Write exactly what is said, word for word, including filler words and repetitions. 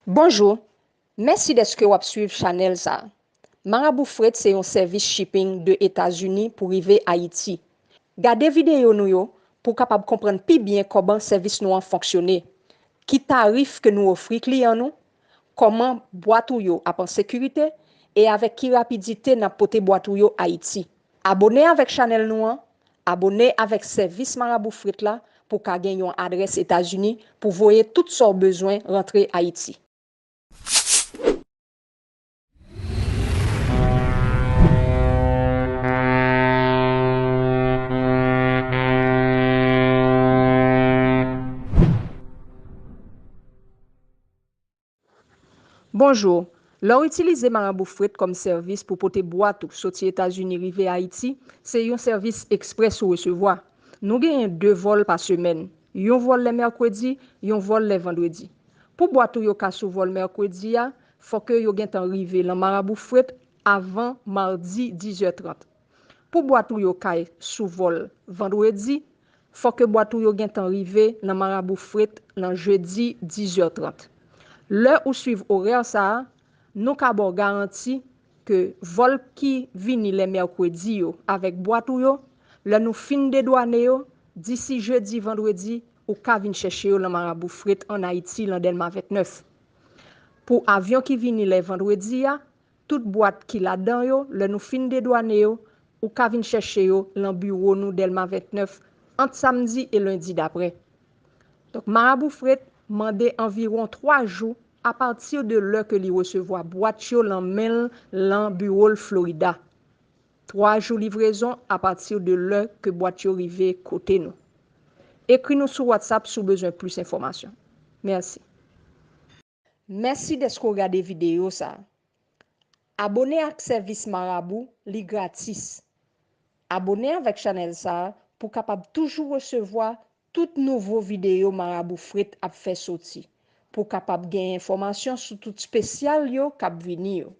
Bonjou, mèsi dèske w ap swiv chanèl sa a. Marabou Fret se yon sèvis shipping de Etazini pou rive Ayiti. Gade videyo nou yo pou w kapab konprann pi byen kòman sèvis nou an fonksyone, ki tarif ke nou ofri kliyan nou, kòman bwat ou yo ap an sekirite e avèk ki rapidite n ap pote bwat ou yo Ayiti. Abone avèk chanèl nou an, abone avèk sèvis Marabou Fret la pou w ka gen yon adrès Etazini pou voye tout sa w bezwen rantre Ayiti. Bonjou. Lè w itilize Marabou Fret kòm sèvis pou pote bwat ou soti Etazini rive Ayiti, se yon sèvis eksprès ou resevwa. Nou genyen de vòl pa semèn, yon vòl lè mèkredi, yon vòl lè vandredi. Pou bwat ou yo ka sou vòl mèkredi a, fòk yo gentan rive nan Marabou Fret avan madi dizè trant. Pou bwat ou yo kay sou vòl vandredi, fòk bwat ou yo gentan rive nan Marabou Fret nan jedi dizè trant. Lè ou swiv orè sa a, nou ka ba w garanti ke vòl ki vini lè mèkredi yo avèk bwat ou yo, lè nou fin dedwane yo, disi jedi, vandredi, ou ka vin chèche yo nan Marabou Fret ann Ayiti, nan Dèlma vennèf. Pou avyon ki vini lè vandredi a, tout bwat ki ladan yo, lè nou fin dedwane yo, ou ka vin chèche yo nan biwo nou Dèlma vennèf ant samdi e lendi daprè. Donk, Marabou Fret mande anviwon twa jou apati de lè ke li resevwa bwat yo nan men l nan biwo l Florida. Twa jou livrezon apati de lè ke bwat yo rive kote nou. Ekri nou sou WhatsApp si w bezwen plis enfòmasyon. Mèsi. Mèsi dèske w gade videyo sa a. Abone ak sèvis Marabou, li gratis. Abone avèk chanèl sa a pou w kapab toujou resevwa tout nouvo videyo Marabou Fret ap fè soti, pou w kapab gen enfòmasyon sou tout espesyal yo k ap vini yo.